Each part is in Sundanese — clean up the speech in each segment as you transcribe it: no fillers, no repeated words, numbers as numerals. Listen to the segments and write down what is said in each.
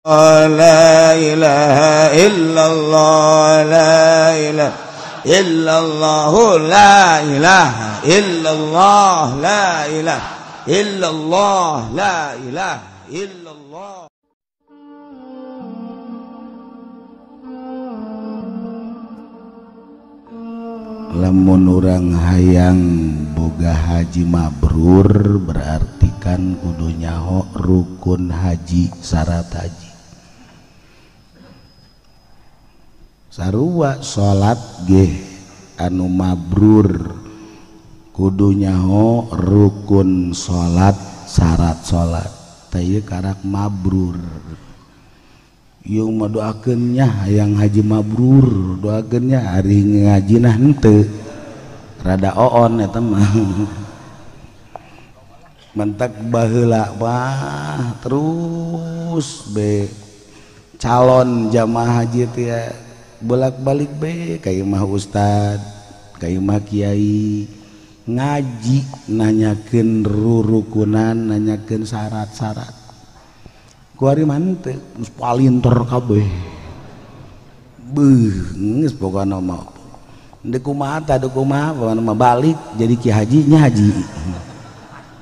La ilaha illallah, la ilaha illallah, la ilaha illallah, la ilaha illallah, la ilaha illallah. Lamun urang hayang boga haji mabrur berarti kan kudu nyaho rukun haji, syarat haji. Sarua salat ge anu mabrur kudu nyaho rukun salat, syarat salat. Tah ieu karak mabrur. Ieu mah doakeun nya hayang haji mabrur, doakeun nya ari ngajinah henteu. Rada oon eta mah. Mentak baheula mah terus be calon jamaah haji teh bolak-balik be ka imah ustad, ka imah kiai, ngaji nanyakeun rurukunan, nanyakeun syarat-syarat. Kuari mah henteu, geus palinter kabeh. Beuh, geus pokona mah. Deuk kumaha tah, deuk kumaha pokona mah balik jadi ki haji nya haji.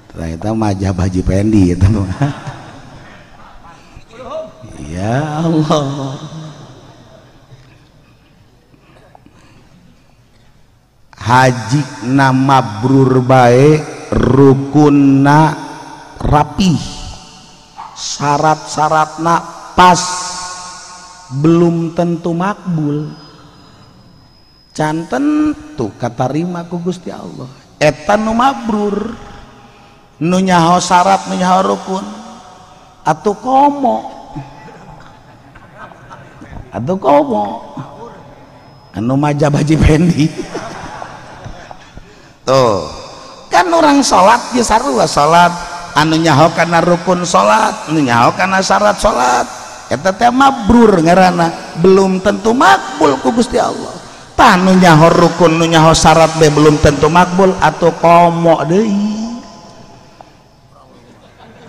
Tah eta mah majab Haji Pendi eta mah. Ya Allah. Haji na mabrur bae, rukunna rapih, syarat-syaratna pas, belum tentu makbul. Can tentu katarima ku Gusti Allah. Eta nu mabrur, nu nyaho syarat, nu nyaho rukun, atuh komo, atuh komo anu majab Haji Pendi. Tuh kan orang salat ge sarua salat anu nyaho kana rukun salat, anu nyaho kana syarat salat, eta teh mabrur ngaranna, belum tentu makbul ku Gusti Allah. Tah nu nyaho rukun, nu nyaho syarat be belum tentu makbul, atuh komo deui.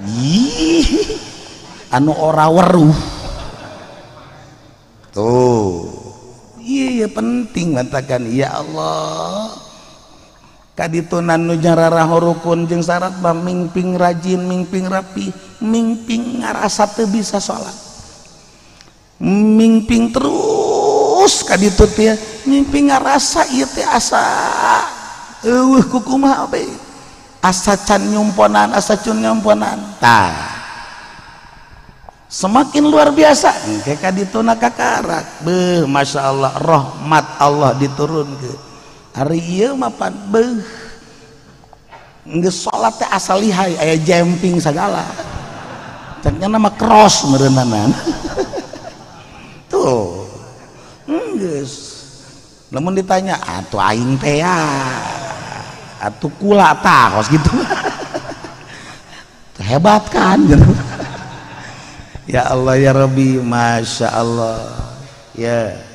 Ih, anu ora weruh. Tuh iya penting mantakan ya Allah. Kaditunan nu nyararaho rukun jeung syarat mah mingping rajin, mingping rapi, mingping ngarasa teu bisa salat, mingping terus kaditu teh mingping ngarasa ieu teh asa eueuh kukumaha bae, asa can nyumponan, asa can nyumponan. Tah semakin luar biasa engke kadituna kakarak. Beuh, masyaallah, rahmat Allah diturunkeun. Ari ieu mah pan beuh geus salat teh asa lihai, aya jumping sagala. Ceknya nama cross meureunana. Tuh geus lamun ditanya atuh aing teh ya, atuh kula tah kos gitu. Hebat kan. Ya Allah ya Rabbi, masya Allah ya.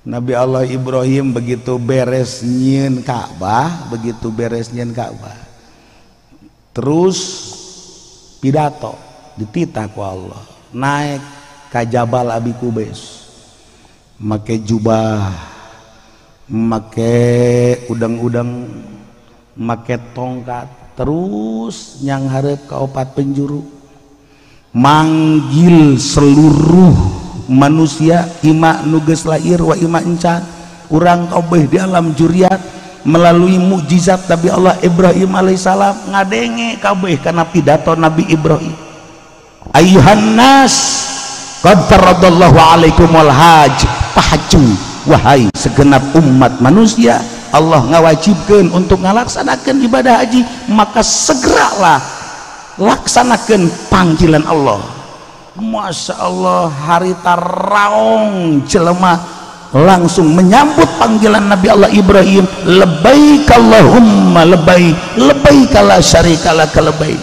Nabi Allah Ibrahim begitu beres nyieun Ka'bah, begitu beres nyieun Ka'bah, terus pidato dititah ku Allah, naik ka Jabal Abi Kubais, make jubah, make udang-udang, make tongkat, terus nyang hareup ka opat penjuru, manggil seluruh manusia, ima nu geus lahir wa ima encan, urang kabeh di alam juriat melalui mukjizat Nabi Allah Ibrahim alaihissalam, ngadenge kabeh kana pidato Nabi Ibrahim. Ayuhan nas qad faradallahu alaikumul hajj fahajju, wahai segenap umat manusia, Allah ngawajibkeun untuk ngalaksanakeun ibadah haji, maka segeralah laksanakeun panggilan Allah. Masya Allah, harita raong jelema langsung menyambut panggilan Nabi Allah Ibrahim, labbaik Allahumma labbaik, labbaik la syarika laka labbaik.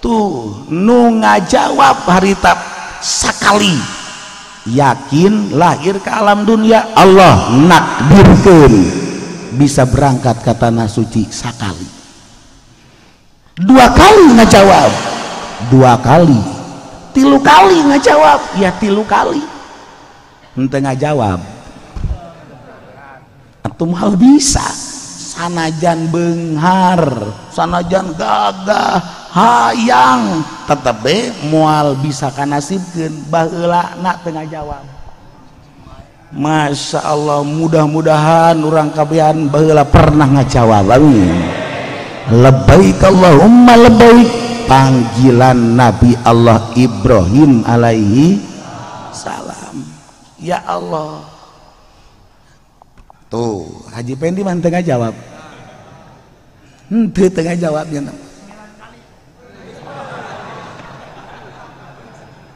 Tuh nu ngajawab harita sakali yakin lahir ke alam dunia, Allah nakdirkeun bisa berangkat ke tanah suci sakali. Dua kali ngajawab, dua kali Tilu kali ngajawab, ya tilu kali. Henteu ngajawab. Atuh moal bisa. Sanajan beunghar, sanajan gagah, hayang tetep be moal bisa kanasibkeun baheulana teu ngajawab. Masya Allah, mudah-mudahan urang kabehan baheula pernah ngajawab. Amin. Labbaik Allahumma labbaik. Panggilan Nabi Allah Ibrahim alaihi salam. Ya Allah. Tuh, Haji Pendi mah teu ngajawab. Henteu teu ngajawabnya.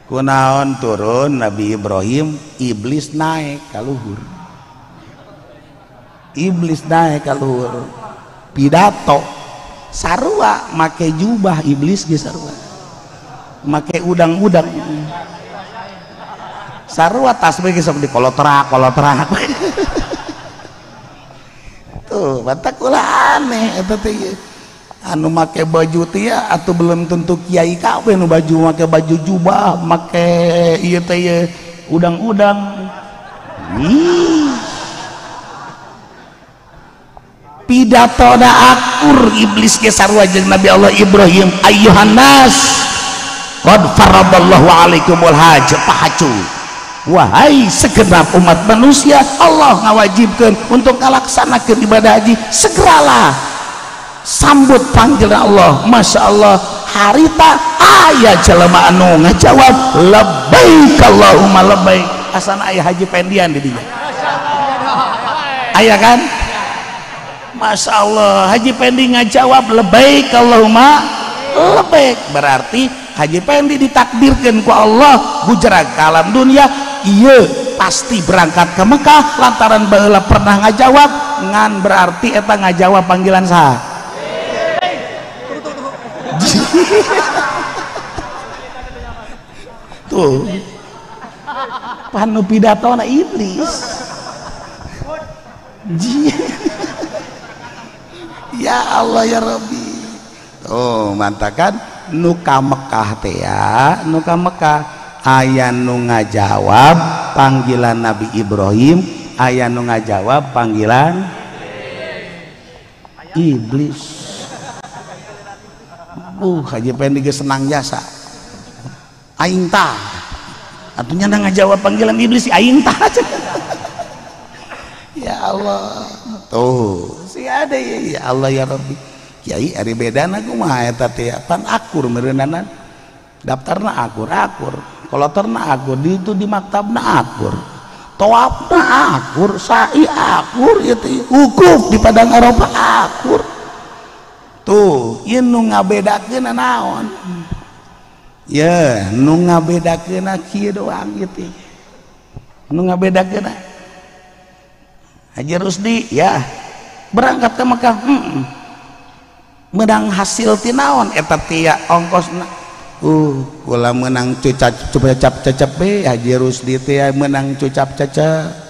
Kunaon turun Nabi Ibrahim, iblis naik ka luhur. Iblis naik ka luhur. Pidato sarua make jubah iblis ge sarua. Make udang-udang. Sarua tasbih ge sok dikolotrak-kolotrak. Tuh, batak ulah aneh eta teh. Anu make baju teh atuh belum tentu kiai kabeh nu baju make baju jubah, make ieu teh ieu udang-udang. Ih. Pidato da akur iblis ge sarua jeung Nabi Allah Ibrahim, ayyuhan nas qad faradallahu alaikumul hajj pahacu. Wahai segenap umat manusia, Allah ngawajibkeun untuk ngalaksanakeun ibadah haji, segeralah sambut panggilan Allah. Masya Allah, harita aya jelema anu ngajawab labbaik Allahumma labbaik. Asana aya Haji Pendian di dinya. Aya kan? Masya Allah, Haji Pendi ngajawab labbaik Allahumma labbaik. Berarti Haji Pendi ditakdirkan ku Allah gujerag ke alam dunia, iya pasti berangkat ke Mekah lantaran baheula pernah ngajawab, ngan berarti eta ngajawab panggilan saha? Tuh panu pidatona iblis. Ya Allah ya Rabbi. Tuh mantakan nu ka Mekah teh ya, nu ka Mekah aya nu ngajawab panggilan Nabi Ibrahim, aya nu ngajawab panggilan iblis. Haji Pendi geus senang jasa. Aing tah. Atuh nya ngajawab panggilan iblis si aing tah. Ya Allah. Tuh, si ada ya, ya Allah ya Rabbi. Kiai ari bedana kumaha eta teh pan akur meureunana. Daftarna akur akur, kolotorna akur, di itu di maktabna akur. Tawafna akur, sa'i akur ieu teh, wukuf di padang Arafah akur. Tuh, ieu nu ngabedakeun naon? Ye, nu ngabedakeun kieu doang ieu teh. Nu ngabedakeun Haji Rusdi ya berangkat ke Mekah, menang hasil ti naon eta teh ongkosna. Kula menang cucap cucap cecep be Haji Rusdi teh menang cucap cecep.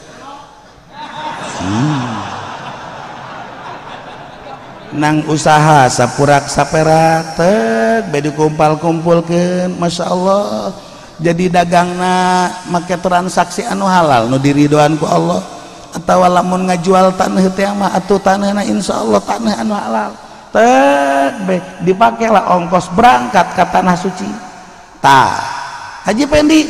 Nang usaha sapurak saperak tek be dikumpal-kumpulkeun, Masya Allah. Jadi dagangna make transaksi anu halal nu diridoan ku Allah. Atawa lamun ngajual tanah teh mah atuh tanahna insyaallah tanah anu halal. Tek be dipakailah ongkos berangkat ke tanah suci. Tah Haji Pendi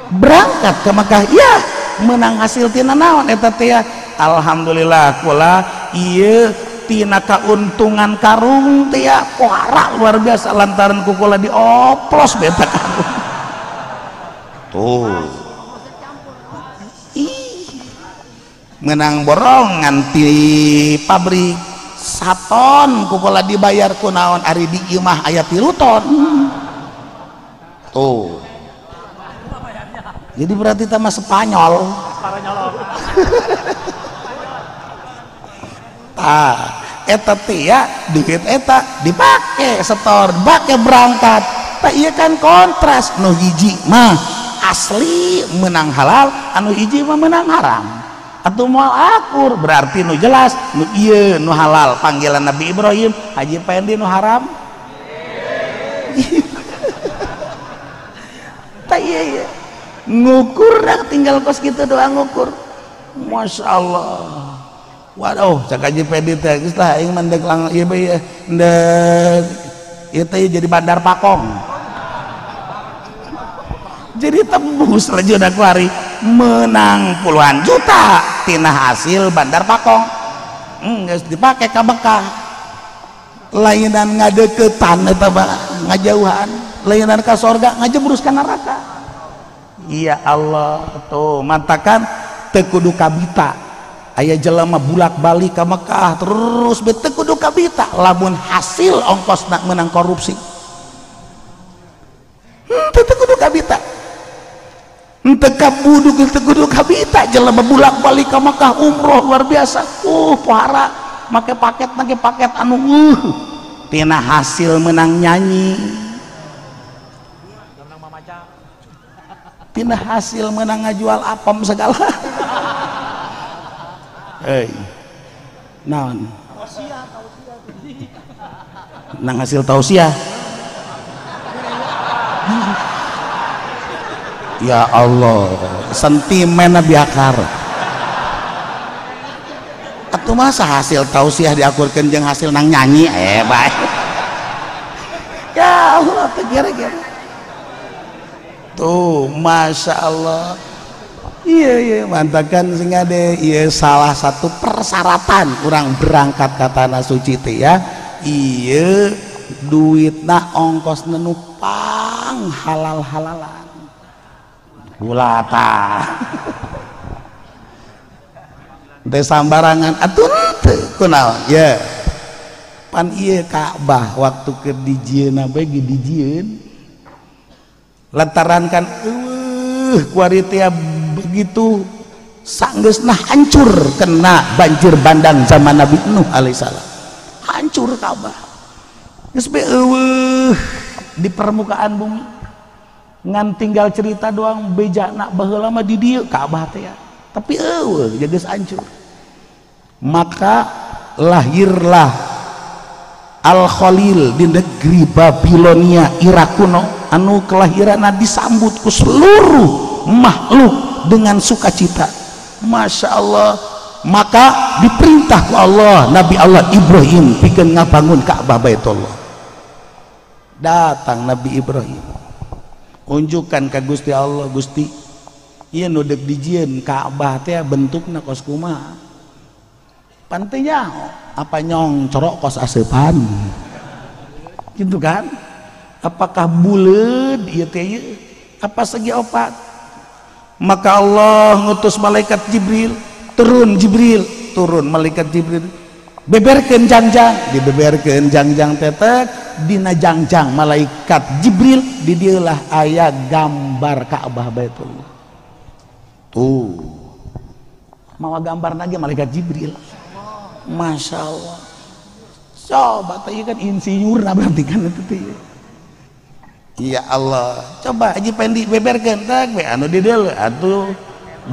berangkat ke Mekah, ya menang hasil tina naon eta teh. Alhamdulillah kula ieu tina kauntungan karung teh wara luar biasa lantaran ku kula dioplos beta karung. Tuh. Ih. Menang borongan ti pabrik saton ku kula dibayar ku naon ari di imah aya 3 ton. Tuh. Jadi berarti tambah Spanyol. Tah, eta teh ya duit eta dipake setor, dipake berangkat. Tah ieu kan kontras, nu hiji mah asli menang halal, anu hiji mah menang haram. Atuh moal akur, berarti nu jelas nu ieu nu halal panggilan Nabi Ibrahim, Haji Pendi nu haram. Tah ieu ngukur dah tinggal kos kitu doang ngukur. Masya Allah. Waduh, cak Haji Pedi teh geus lah aing mah ndek lang ieu bae ndek ieu teh jadi bandar pakong. Jadi tembus rejuna kuari menang puluhan juta tina hasil bandar pakong. Geus dipake ka Mekah. Lainan ngadeukeutan eta mah ngajauhan, lainan ka sorga ngajebrus ka neraka. Ya Allah, tuh mantakan teu kudu kabita. Aya jelema bulak-balik ka Mekah terus be teu kudu kabita lamun hasil ongkosna menang korupsi. Teu kudu kabita. Teu kabudu teu kudu kabita jelema bulak-balik ka Mekah umroh luar biasa. Pohara make paket anu tina hasil menang nyanyi. Tina hasil menang ngajual apam segala. Hei, naon? Nang hasil tausiah. Ya Allah, sentimen biakar. Atuh masa hasil tausiah diakurkeun jeung hasil nang nyanyi bae. Ya Allah, teu kira-kira. Tuh, Masya Allah. Iya, mantakan sing ade iya salah satu persyaratan kurang berangkat ke tanah suci teh ya. Iya, duitna ongkos nupang halal-halalan. Gulata. Teh sambarangan atuh teu kunaon? Ya. Pan ieu Ka'bah waktu keur dijieunna bae ge dijieun. Lantaran kan kuari teh begitu sanggeusna hancur kena banjir bandang zaman Nabi Nuh alaihissalam. Hancur Ka'bah. Geus be eueuh di permukaan bumi. Ngan tinggal cerita doang bejana baheula mah di dieu Ka'bah teh ya. Tapi eueuh geus hancur. Maka lahirlah Al-Khalil di negeri Babilonia Irak kuno anu kelahiranna disambut ku seluruh makhluk dengan sukacita. Masya Allah. Maka diperintah ku Allah Nabi Allah Ibrahim pikeun ngabangun Ka'bah Baitullah. Datang Nabi Ibrahim, unjukkan ka Gusti Allah, Gusti ieu nu deuk dijieun Ka'bah teh bentukna kos kumaha? Pan teu nyaho, apa nyongcorok kos aseupan gitu kan? Apakah buleud ieu teh ieu? Apa segi opat? Maka Allah ngutus malaikat Jibril, turun Jibril, turun malaikat Jibril, beberkeun jangjang, dibeberkeun jangjang tetek, dina jangjang malaikat Jibril di dieulah aya gambar Ka'bah Baitullah. Tuh, mawa gambar lagi malaikat Jibril. Masya Allah. Coba tadi kan insinyur berarti kan itu teh. Ya Allah, coba Haji Pendi beberkeun teh we anu di dieu atuh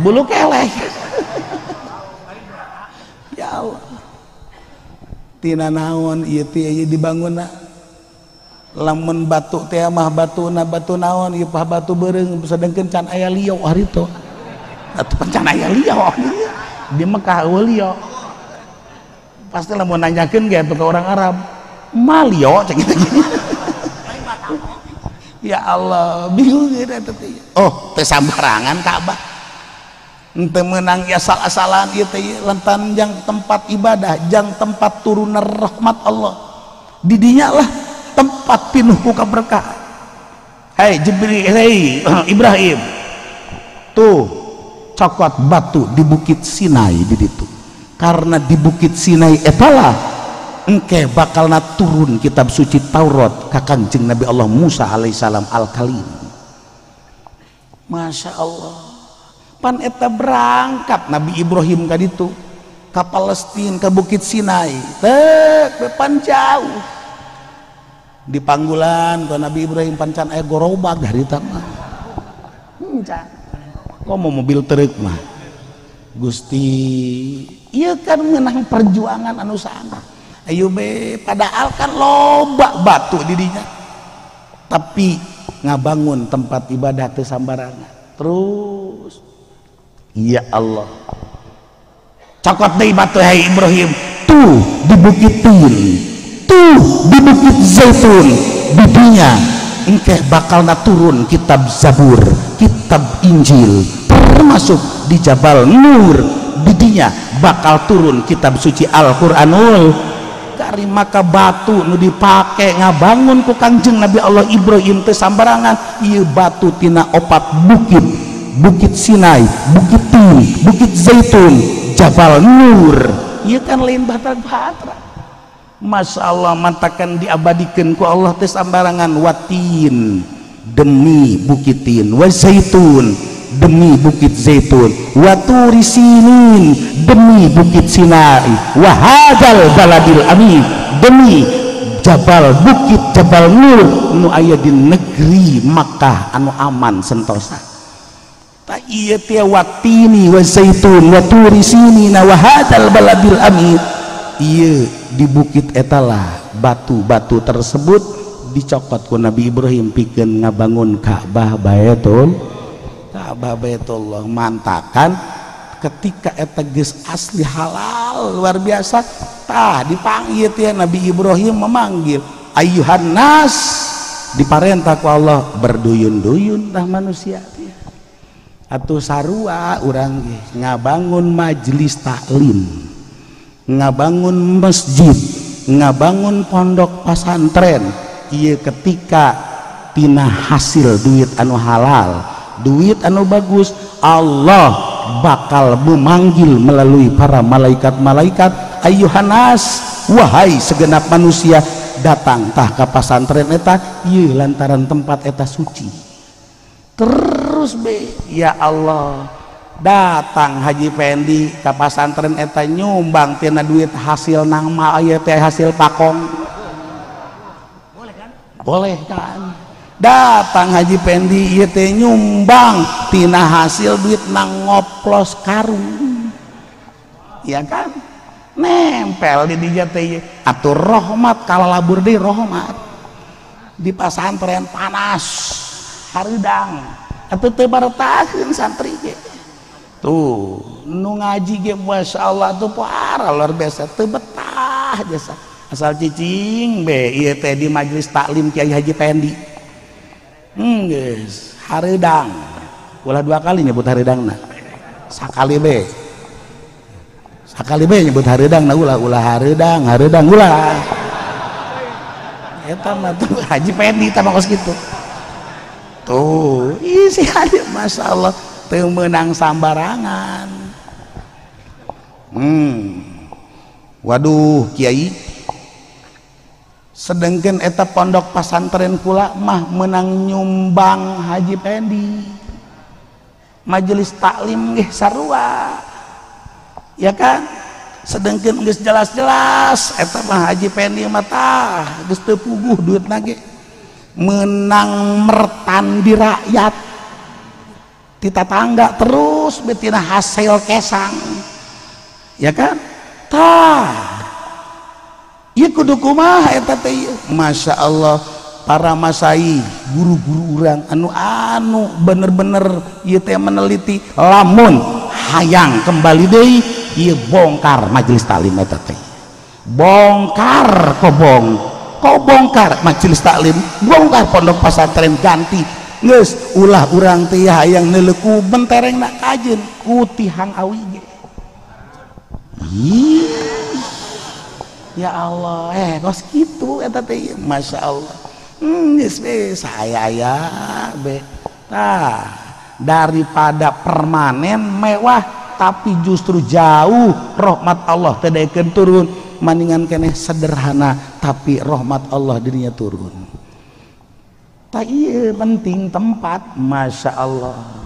bulu keleh. Ya Allah. Tina naon ieu teh ieu dibangunna. Lamun batu teh mah batuna batu naon ieu pah batu beureung sedengkeun can aya lieu harito. Atuh can aya lieu di Mekah eueuh lieu. Pasti lamun nanyakeun ge atuh ka orang Arab, malio cek gitu. Ya Allah, bingung gitu teh. Oh, teh sambarangan Ka'bah. Henteu meunang ya salah-salahan ieu teh lantaran jang tempat ibadah, jang tempat turunna rahmat Allah. Di dinya lah tempat pinuh ku kaberkahan. Hei Jibril, hei Ibrahim. Tuh, cokot batu di Bukit Sinai di ditu. Karena di Bukit Sinai etalah engke bakalna turun kitab suci Taurat ka Kangjeng Nabi Allah Musa alaihissalam al-Kalim. Masya Allah. Pan eta berangkat Nabi Ibrahim ka ditu ka Palestina ka Bukit Sinai. Tek pan jauh. Di panggulan ka Nabi Ibrahim pancan aya gorobag harita mah. Kok mau mobil truk mah. Gusti, ieu kan menang perjuangan anu sangat. Ayo be, padahal kan loba batu di dinya. Tapi ngabangun tempat ibadah teu sambarangan. Terus ya Allah. Cokot deui batu hai Ibrahim, tuh di Bukit Tin, tuh di Bukit Zaitun, bibinya engkeh bakal turun kitab Zabur, kitab Injil, termasuk di Jabal Nur, bidinya bakal turun kitab suci Al-Qur'anul Karim. Maka batu nu dipake ngabangun ku Kangjeng Nabi Allah Ibrahim teu sambarangan, ieu batu tina opat bukit, Bukit Sinai, Bukit Tin, Bukit Zaitun, Jabal Nur. Ieu kan lain batra-batra. Masya Allah, mantakan diabadikan ku Allah teh sambarangan. Watin demi bukitin, wa zaitun demi bukit zaitun, wa turi sinin demi bukit Sinai, wa hadzal baladil amin demi jabal bukit Jabal Nur nu aya di negeri Makkah anu aman sentosa. Ta ieu teh watini wa zaitun wa turi sinin wa hadzal baladil amin. Ieu di bukit etalah batu-batu tersebut dicokot ku Nabi Ibrahim pikeun ngabangun Ka'bah Baitul Ka'bah Baitullah. Mantakan ketika eta geus asli halal luar biasa, tah dipanggil teh Nabi Ibrahim memanggil ayyuhan nas, diparentah ku Allah berduyun-duyun tah manusia teh. Atuh sarua urang ge ngabangun majelis taklim, ngabangun masjid, ngabangun pondok pasantren, ieu ketika tina hasil duit anu halal, duit anu bagus, Allah bakal memanggil melalui para malaikat-malaikat, ayyuhan nas, wahai segenap manusia, datang tah ka pasantren eta, ieu lantaran tempat eta suci. Terus be, ya Allah, datang Haji Pendi ka pasantren eta nyumbang tina duit hasil nang ma ieu teh hasil pakong. Boleh kan? Boleh kan? Datang Haji Pendi ieu teh nyumbang tina hasil duit nang ngoplos karung. Ya kan? Nempel di dinya teh atuh rahmat kalalabur deui rahmat. Di pasantren panas, hareudang. Atuh teu baretaheun santri ge. Tuh nu ngaji ge Masya Allah tuh parah luar biasa, teu betah jasa asal cicing be ieu teh di majelis taklim Kiai Haji Pendi. Geus hareudang, ulah dua kali nyebut hareudangna, sakali be, sakali be nyebut hareudangna, ulah ulah hareudang hareudang ulah eta mah tuh Haji Pendi tah kos kitu tuh isi haji Masya Allah teu meunang sambarangan. Waduh kiai, sedengkeun eta pondok pasantren kula mah menang nyumbang Haji Pendi, majelis taklim nggih sarua, ya kan? Sedengkeun geus jelas-jelas eta mah Haji Pendi mah tah geus teu puguh duitna ge, menang mertan di rakyat, di tetangga terus betina hasil kesang, ya kan? Tah ieu kudu kumaha eta teh? Masya Allah, para masai guru-guru urang anu bener-bener ieu teh meneliti, lamun hayang kembali deui ieu bongkar majelis taklim eta teh, bongkar kobong, kobongkar majelis taklim, bongkar pondok pesantren, ganti geus ulah urang teh hayang neuleuku mentereng nak kajeun ku tihang awi ge. Ya Allah, kos kitu eta teh Masya Allah. Geus be saya ya be. Tah, daripada permanen mewah tapi justru jauh rahmat Allah teu daekeun turun, maningan keneh sederhana tapi rahmat Allah dirinya turun. Tah ieu penting tempat, Masya Allah.